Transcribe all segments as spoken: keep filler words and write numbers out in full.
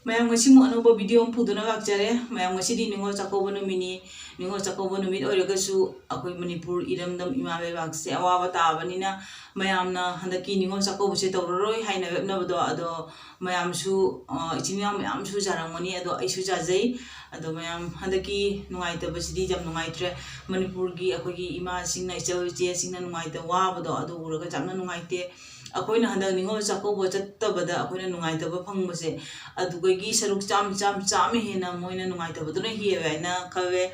ꯃꯌꯥꯝ, ꯉꯁꯤꯃꯨꯛ ꯑꯅꯧꯕ ꯚꯤꯗꯤꯑꯣ ꯑꯃ ꯄꯨꯗꯨꯅ ꯂꯥꯛꯆꯔꯦ꯫ ꯃꯌꯥꯝ, ꯉꯁꯤꯗꯤ ꯅꯤꯉꯣꯜ ꯆꯥꯛꯀꯧꯕ ꯅꯨꯃꯤꯠꯅꯤ꯫ ꯅꯤꯉꯣꯜ ꯆꯥꯛꯀꯧꯕ ꯅꯨꯃꯤꯠ ꯑꯣꯏꯔꯒꯁꯨ ꯑꯩꯈꯣꯏ ꯃꯅꯤꯄꯨꯔ ꯏꯔꯝꯗꯝ ꯏꯃꯥ ꯂꯩꯕꯥꯛꯁꯦ ꯑꯋꯥꯕ ꯇꯥꯕꯅꯤꯅ ꯃꯌꯥꯝꯅ ꯍꯟꯗꯛꯀꯤ ꯅꯤꯉꯣꯜ ꯆꯥꯛꯀꯧꯕꯁꯦ ꯇꯧꯔꯔꯣꯏ ꯍꯥꯏꯅ ꯂꯦꯞꯅꯕꯗꯣ, ꯑꯗꯣ ꯃꯌꯥꯝꯁꯨ, ꯑ, ꯏꯆꯤꯟ ꯏꯅꯥꯎ ꯃꯌꯥꯝꯁꯨ ꯆꯥꯔꯝꯒꯅꯤ꯫ ꯑꯗꯣ ꯑꯩꯁꯨ ꯆꯥꯖꯩ꯫ ꯑꯗꯣ ꯃꯌꯥꯝ, ꯍꯟꯗꯛꯀꯤ ꯅꯨꯡꯉꯥꯏꯇꯕꯁꯤꯗꯤ ꯌꯥꯝ ꯅꯨꯡꯉꯥꯏꯇ꯭ꯔꯦ꯫ ꯃꯅꯤꯄꯨꯔꯒꯤ ꯑꯩꯈꯣꯏꯒꯤ ꯏꯃꯥꯁꯤꯡꯅ, ꯏꯆꯜ ꯏꯆꯦꯁꯤꯡꯅ ꯅꯨꯡꯉꯥꯏꯇ ꯋꯥꯕꯗꯣ ꯑꯗꯨ ꯎꯔꯒ ꯌꯥꯝꯅ ꯅꯨꯡꯉꯥꯏꯇꯦ꯫ ꯑꯩꯈꯣꯏꯅ ꯍꯟꯗꯛ ꯅꯤꯉꯣꯜ ꯆꯥꯛꯀꯧꯕ ꯆꯠꯇꯕꯗ ꯑꯩꯈꯣꯏꯅ ꯅꯨꯡꯉꯥꯏꯇꯕ ꯐꯪꯕꯁꯦ, ꯑꯗꯨꯗꯒꯤ ꯁꯔꯨꯛ ꯆꯥꯝ, ꯆꯥꯝ, ꯆꯥꯝꯃ ꯍꯦꯟꯅ ꯃꯣꯏꯅ ꯅꯨꯡꯉꯥꯏꯇꯕꯗꯨꯅ ꯍꯦꯜꯂꯦ ꯍꯥꯏꯅ ꯈꯜꯂꯦ꯫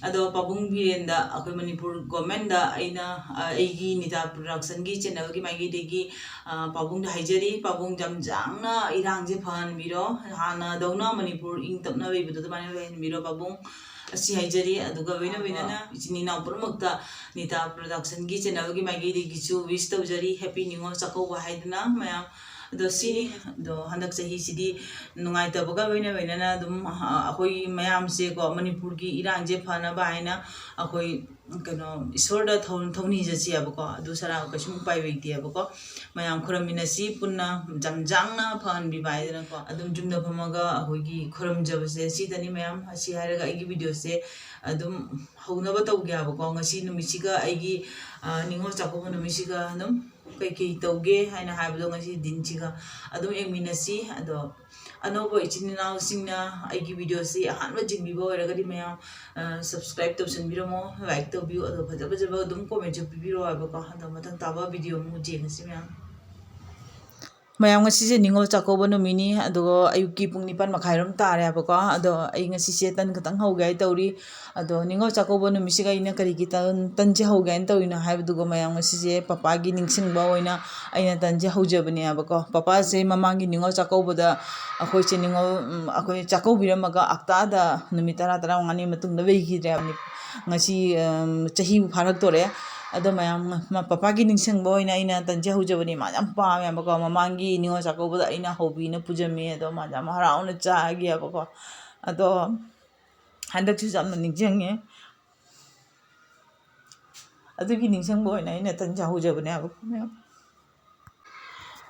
ꯑꯗꯣ ꯄꯥꯕꯨꯡ ꯕꯤꯔꯦꯟꯗ, ꯑꯩꯈꯣꯏ ꯃꯅꯤꯄꯨꯔ ꯒꯣꯔꯃꯦꯟꯗ ꯑꯩꯅ, ꯑ, ꯑꯩꯒꯤ ꯅꯤꯇꯥ ꯄ꯭ꯔꯣꯗꯛꯁꯟꯒꯤ ꯆꯦꯅꯦꯜꯒꯤ ꯃꯥꯏꯀꯩꯗꯒꯤ, ꯑ, ꯄꯥꯕꯨꯡꯗ ꯍꯥꯏꯖꯔꯤ, ꯄꯥꯕꯨꯡ ꯌꯥꯝ ꯆꯥꯡꯅ ꯏꯔꯥꯡꯁꯦ ꯐꯍꯟꯕꯤꯔꯣ, ꯍꯥꯟꯅꯗꯧꯅ ꯃꯅꯤꯄꯨꯔ ꯏꯪ ꯇꯞꯅ ꯂꯩꯕꯗꯣ ꯑꯗꯨꯃꯥꯏꯅ ꯂꯩꯍꯟꯕꯤꯔꯣ ꯄꯥꯕꯨꯡ꯫ ꯑꯁꯤ ꯍꯥꯏꯖꯔꯤ꯫ ꯑꯗꯨꯒ ꯂꯣꯏꯅ ꯂꯣꯏꯅꯅ ꯏꯆꯤꯟ ꯏꯅꯥꯎ ꯄꯨꯝꯅꯃꯛꯇ ꯅꯤꯇꯥ ꯄ꯭ꯔꯣꯗꯛꯁꯟꯒꯤ ꯆꯦꯅꯦꯜꯒꯤ ꯃꯥꯏꯀꯩꯗꯒꯤꯁꯨ ꯋꯤꯁ ꯇꯧꯖꯔꯤ, ꯍꯦꯄꯤ ꯅꯤꯉꯣꯜ ꯆꯥꯛꯀꯧꯕ ꯍꯥꯏꯗꯨꯅ ꯃꯌꯥꯝ꯫ ꯑꯗꯣ ꯁꯤꯅꯤ꯫ ꯑꯗꯣ ꯍꯟꯗꯛ ꯆꯍꯤꯁꯤꯗꯤ ꯅꯨꯡꯉꯥꯏꯇꯕꯒ ꯂꯣꯏꯅ ꯂꯣꯏꯅꯅ ꯑꯗꯨꯝ, ꯑ, ꯑꯩꯈꯣꯏ ꯃꯌꯥꯝꯁꯦꯀꯣ, ꯃꯅꯤꯄꯨꯔꯒꯤ ꯏꯔꯥꯡꯁꯦ ꯐꯅꯕ ꯍꯥꯏꯅ ꯑꯩꯈꯣꯏ, ꯀꯩꯅꯣ, ꯏꯁꯣꯔꯗ ꯊꯧ-, ꯊꯧꯅꯤꯖꯁꯦꯕꯀꯣ꯫ ꯑꯗꯨ ꯁꯔꯥ ꯀꯩꯁꯨꯝ ꯎꯄꯥꯏ ꯂꯩꯇꯦꯕꯀꯣ꯫ ꯃꯌꯥꯝ ꯈꯨꯔꯝꯃꯤꯟꯅꯁꯤ ꯄꯨꯟꯅ, ꯌꯥꯝ ꯆꯥꯡꯅ ꯐꯍꯟꯕꯤꯕ ꯍꯥꯏꯗꯅꯀꯣ꯫ ꯑꯗꯨꯝ ꯌꯨꯝꯗ ꯐꯝꯃꯒ ꯑꯩꯈꯣꯏꯒꯤ ꯈꯨꯔꯨꯝꯖꯕꯁꯦ ꯁꯤꯗꯅꯤ ꯃꯌꯥꯝ꯫ ꯑꯁꯤ ꯍꯥꯏꯔꯒ ꯑꯩꯒꯤ ꯚꯤꯗꯤꯑꯣꯁꯦ ꯑꯗꯨꯝ ꯍꯧꯅꯕ ꯇꯧꯒꯦ ꯍꯥꯏꯕꯀꯣ꯫ ꯉꯁꯤ ꯅꯨꯃꯤꯠꯁꯤꯒ ꯑꯩꯒꯤ, ꯑ, ꯅꯤꯉꯣꯜ ꯆꯥꯛꯀꯧꯕ ꯅꯨꯃꯤꯠꯁꯤꯒ ꯑꯗꯨꯝ ꯀꯩꯀꯩ ꯇꯧꯒꯦ ꯍꯥꯏꯅ ꯍꯥꯏꯕꯗꯣ ꯉꯁꯤ ꯗꯤꯟꯁꯤꯒ ꯑꯗꯨꯝ ꯌꯦꯡꯃꯤꯟꯅꯁꯤ꯫ ꯑꯗꯣ ꯑꯅꯧꯕ ꯏꯆꯤꯟ ꯏꯅꯥꯎꯁꯤꯡꯅ ꯑꯩꯒꯤ ꯚꯤꯗꯤꯑꯣꯁꯤ ꯑꯍꯥꯟꯕ ꯌꯦꯡꯕꯤꯕ ꯑꯣꯏꯔꯒꯗꯤ ꯃꯌꯥꯝ, ꯑ, ꯁꯕꯁꯀ꯭ꯔꯥꯏꯕ ꯇꯧꯁꯟꯕꯤꯔꯝꯃꯣ, ꯂꯥꯏꯛ ꯇꯧꯕꯤꯌꯨ, ꯑꯗꯣ ꯐꯖ ꯐꯖꯕ ꯑꯗꯨꯝ ꯀꯣꯃꯦꯟꯁꯨ ꯄꯤꯕꯤꯔꯛꯑꯣ ꯍꯥꯏꯕꯀꯣ꯫ ꯑꯗꯣ ꯃꯊꯪ ꯇꯥꯕ ꯚꯤꯗꯤꯑꯣ ꯑꯃꯨꯛ ꯌꯦꯡꯉꯁꯤ ꯃꯌꯥꯝ꯫ ꯃꯌꯥꯝ, ꯉꯁꯤꯁꯦ ꯅꯤꯉꯣꯜ ꯆꯥꯛꯀꯧꯕ ꯅꯨꯃꯤꯠꯅꯤ, ꯑꯗꯨꯒ ꯑꯌꯨꯛꯀꯤ ꯄꯨꯡ ꯅꯤꯄꯥꯟ ꯃꯈꯥꯏꯔꯣꯝ ꯇꯥꯔꯦ ꯍꯥꯏꯕꯀꯣ꯫ ꯑꯗꯣ ꯑꯩ ꯉꯁꯤꯁꯦ ꯇꯟ ꯈꯛꯇꯪ ꯍꯧꯒꯦ ꯍꯥꯏ ꯇꯧꯔꯤ꯫ ꯑꯗꯣ ꯅꯤꯉꯣꯜ ꯆꯥꯛꯀꯧꯕ ꯅꯨꯃꯤꯠꯁꯤꯒ ꯑꯩꯅ ꯀꯔꯤꯒꯤ ꯇꯟ, ꯇꯟꯁꯦ ꯍꯧꯒꯦ ꯍꯥꯏꯅ ꯇꯧꯔꯤꯅꯣ ꯍꯥꯏꯕꯗꯨꯒ ꯃꯌꯥꯝ, ꯉꯁꯤꯁꯦ ꯄꯄꯥꯒꯤ ꯅꯤꯡꯁꯤꯡꯕ ꯑꯣꯏꯅ ꯑꯩꯅ ꯇꯟꯁꯦ ꯍꯧꯖꯕꯅꯦ ꯍꯥꯏꯕꯀꯣ꯫ ꯄꯄꯥꯁꯦ ꯃꯃꯥꯡꯒꯤ ꯅꯤꯉꯣꯜ ꯆꯥꯛꯀꯧꯕꯗ ꯑꯩꯈꯣꯏꯁꯦ ꯅꯤꯉꯣꯜ, ꯎꯝ, ꯑꯩꯈꯣꯏ ꯆꯥꯛꯀꯧꯕꯤꯔꯝꯃꯒ ꯍꯞꯇꯥꯗ ꯅꯨꯃꯤꯠ ꯇꯔꯥ, ꯇꯔꯥꯃꯉꯥꯅꯤ ꯃꯇꯨꯡꯗ ꯂꯩꯈꯤꯗ꯭ꯔꯦ ꯍꯥꯏꯕꯅꯤ꯫ ꯉꯁꯤ, ꯎꯝ, ꯆꯍꯤꯕꯨ ꯐꯥꯔꯛꯇꯣꯔꯦ꯫ ꯑꯗꯣ ꯃꯌꯥꯝ, ꯃ-, ꯄꯄꯥꯒꯤ ꯅꯤꯡꯁꯤꯡꯕ ꯑꯣꯏꯅ ꯑꯩꯅ ꯇꯟꯁꯦ ꯍꯧꯖꯕꯅꯤ꯫ ꯃꯥ ꯌꯥꯝ ꯄꯥꯝꯃꯦꯕꯀꯣ꯫ ꯃꯃꯥꯡꯒꯤ ꯅꯤꯉꯣꯜ ꯆꯥꯛꯀꯧꯕꯗ ꯑꯩꯅ ꯍꯧꯕꯤꯅ ꯄꯨꯖꯝꯃꯦ꯫ ꯑꯗꯣ ꯃꯥ ꯌꯥꯝ ꯍꯔꯥꯎꯅ ꯆꯥꯒꯦꯕꯀꯣ꯫ ꯑꯗꯣ ꯍꯟꯗꯛꯁꯨ ꯌꯥꯝꯅ ꯅꯤꯡꯁꯤꯡꯉꯦ꯫ ꯑꯗꯨꯒꯤ ꯅꯤꯡꯁꯤꯡꯕ ꯑꯣꯏꯅ ꯑꯩꯅ ꯇꯟꯁꯦ ꯍꯧꯖꯕꯅꯦꯕꯀꯣ ꯃꯌꯥꯝ꯫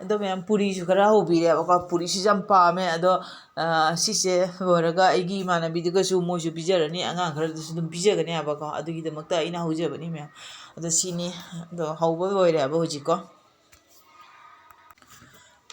ꯑꯗꯣ ꯃꯌꯥꯝ, ꯄꯨꯔꯤꯁꯨ ꯈꯔ ꯍꯧꯕꯤꯔꯦꯕꯀꯣ꯫ ꯄꯨꯔꯤꯁꯤꯁꯨ ꯌꯥꯝ ꯄꯥꯝꯃꯦ꯫ ꯑꯗꯣ, ꯑ, ꯁꯤꯁꯦ ꯂꯣꯏꯔꯒ ꯑꯩꯒꯤ ꯏꯃꯥꯟꯅꯕꯤꯗꯨꯒꯁꯨ ꯃꯣꯏꯁꯨ ꯄꯤꯖꯔꯅꯤ, ꯑꯉꯥꯡ ꯈꯔꯗꯁꯨ ꯑꯗꯨꯝ ꯄꯤꯖꯒꯅꯤ ꯍꯥꯏꯕꯀꯣ꯫ ꯑꯗꯨꯒꯤꯗꯃꯛꯇ ꯑꯩꯅ ꯍꯧꯖꯕꯅꯤ ꯃꯌꯥꯝ꯫ ꯑꯗꯣ ꯁꯤꯅꯤ꯫ ꯑꯗꯣ ꯍꯧꯕ ꯂꯣꯏꯔꯦꯕ ꯍꯧꯖꯤꯛꯀꯣ꯫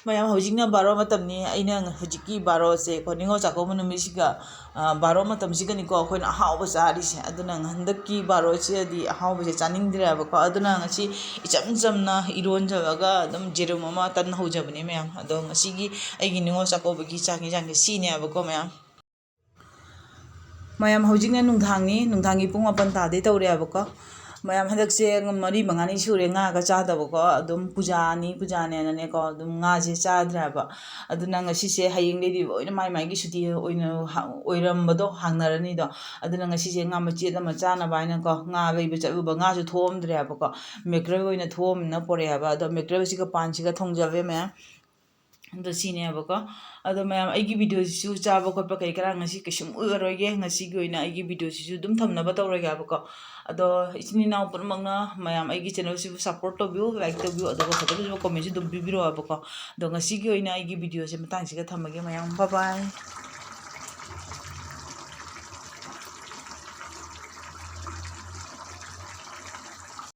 ꯃꯌꯥꯝ, ꯍꯧꯖꯤꯛꯅ ꯕꯥꯔꯣ ꯃꯇꯝꯅꯤ꯫ ꯑꯩꯅ ꯍꯧꯖꯤꯛꯀꯤ ꯕꯥꯔꯣꯁꯦ ꯀꯣ, ꯅꯤꯉꯣꯜ ꯆꯥꯛꯀꯧꯕ ꯅꯨꯃꯤꯠꯁꯤꯒ, ꯑ, ꯕꯥꯔꯣ ꯃꯇꯝꯁꯤꯒꯅꯤꯀꯣ ꯑꯩꯈꯣꯏꯅ ꯑꯍꯥꯎꯕ ꯆꯥꯔꯤꯁꯦ꯫ ꯑꯗꯨꯅ ꯍꯟꯗꯛꯀꯤ ꯕꯥꯔꯣꯁꯤꯗꯗꯤ ꯑꯍꯥꯎꯕꯁꯦ ꯆꯥꯅꯤꯡꯗ꯭ꯔꯦꯕꯀꯣ꯫ ꯑꯗꯨꯅ ꯉꯁꯤ ꯏꯆꯝ ꯆꯝꯅ ꯏꯔꯣꯟꯖꯜꯂꯒ ꯑꯗꯨꯝ ꯌꯦꯔꯨꯝ ꯑꯃ ꯇꯟ ꯍꯧꯖꯕꯅꯦ ꯃꯌꯥꯝ꯫ ꯑꯗꯣ ꯉꯁꯤꯒꯤ ꯑꯩꯒꯤ ꯅꯤꯉꯣꯜ ꯆꯥꯛꯀꯧꯕꯒꯤ ꯆꯥꯛ ꯌꯦꯟꯁꯥꯡꯁꯦ ꯁꯤꯅꯦꯕꯀꯣ ꯃꯌꯥꯝ꯫ ꯃꯌꯥꯝ, ꯍꯧꯖꯤꯛꯅ ꯅꯨꯡꯗꯥꯡꯅꯤ, ꯅꯨꯡꯗꯥꯡꯒꯤ ꯄꯨꯡ ꯃꯥꯄꯟ ꯇꯥꯗꯩ ꯇꯧꯔꯦꯕꯀꯣ꯫ ꯃꯌꯥꯝ, ꯍꯟꯗꯛꯁꯦ ꯃꯔꯤ ꯃꯉꯥꯅꯤ ꯁꯨꯔꯦ ꯉꯥꯒ ꯆꯥꯗꯕꯀꯣ꯫ ꯑꯗꯨꯝ ꯄꯨꯖꯥꯅꯤ, ꯄꯨꯖꯥꯅꯦꯅꯅꯦꯀꯣ, ꯑꯗꯨꯝ ꯉꯥꯁꯦ ꯆꯥꯗ꯭ꯔꯦꯕ꯫ ꯑꯗꯨꯅ ꯉꯁꯤꯁꯦ ꯍꯌꯦꯡꯗꯩꯗꯤ ꯂꯣꯏꯅ ꯃꯥꯏ ꯃꯥꯏꯒꯤ ꯁꯨꯇꯤ ꯑꯣꯏꯅ ꯍꯥ-, ꯑꯣꯏꯔꯝꯕꯗꯣ ꯍꯥꯡꯅꯔꯅꯤꯗꯣ꯫ ꯑꯗꯨꯅ ꯉꯁꯤꯁꯦ ꯉꯥ ꯃꯆꯦꯠ ꯑꯃ ꯆꯥꯅꯕ ꯍꯥꯏꯅꯀꯣ, ꯉꯥ ꯂꯩꯕ ꯆꯠꯂꯨꯕ, ꯉꯥꯁꯨ ꯊꯣꯛꯑꯝꯗ꯭ꯔꯦꯕꯀꯣ꯫ ꯃꯦꯀ꯭ꯔꯦꯜ ꯑꯣꯏꯅ ꯊꯣꯛꯑꯝꯅ ꯄꯣꯔꯛꯑꯦꯕ꯫ ꯑꯗꯣ ꯃꯦꯀ꯭ꯔꯦꯜꯁꯤꯒ ꯄꯥꯟꯁꯤꯒ ꯊꯣꯡꯖꯜꯂꯦ ꯃꯌꯥꯝ꯫ ꯑꯗꯣ ꯁꯤꯅꯦꯕꯀꯣ꯫ ꯑꯗꯣ ꯃꯌꯥꯝ, ꯑꯩꯒꯤ ꯚꯤꯗꯤꯑꯣꯁꯤꯁꯨ ꯆꯥꯕ ꯈꯣꯠꯄ ꯀꯩ ꯀꯔꯥ ꯉꯁꯤ ꯀꯩꯁꯨꯝ ꯎꯠꯂꯔꯣꯏꯒꯦ꯫ ꯉꯁꯤꯒꯤ ꯑꯣꯏꯅ ꯑꯩꯒꯤ ꯚꯤꯗꯤꯑꯣꯁꯤꯁꯨ ꯑꯗꯨꯝ ꯊꯝꯅꯕ ꯇꯧꯔꯒꯦꯕꯀꯣ꯫ ꯑꯗꯣ ꯏꯆꯤꯟ ꯏꯅꯥꯎ ꯄꯨꯝꯅꯃꯛꯅ ꯃꯌꯥꯝ ꯑꯩꯒꯤ ꯆꯦꯅꯦꯜꯁꯤꯕꯨ ꯁꯞꯄꯣꯔꯠ ꯇꯧꯕꯤꯌꯨ, ꯂꯥꯏꯛ ꯇꯧꯕꯤꯌꯨ, ꯑꯗꯨꯒ ꯐꯖ ꯐꯖꯕ ꯀꯣꯃꯦꯟꯁꯨ ꯑꯗꯨꯝ ꯄꯤꯕꯤꯔꯛꯑꯣꯕꯀꯣ꯫ ꯑꯗꯣ ꯉꯁꯤꯒꯤ ꯑꯣꯏꯅ ꯑꯩꯒꯤ ꯚꯤꯗꯤꯑꯣꯁꯦ ꯃꯇꯥꯡꯁꯤꯒ ꯊꯝꯃꯒꯦ ꯃꯌꯥꯝ꯫ ꯕꯥꯏ ꯕꯥꯏ꯫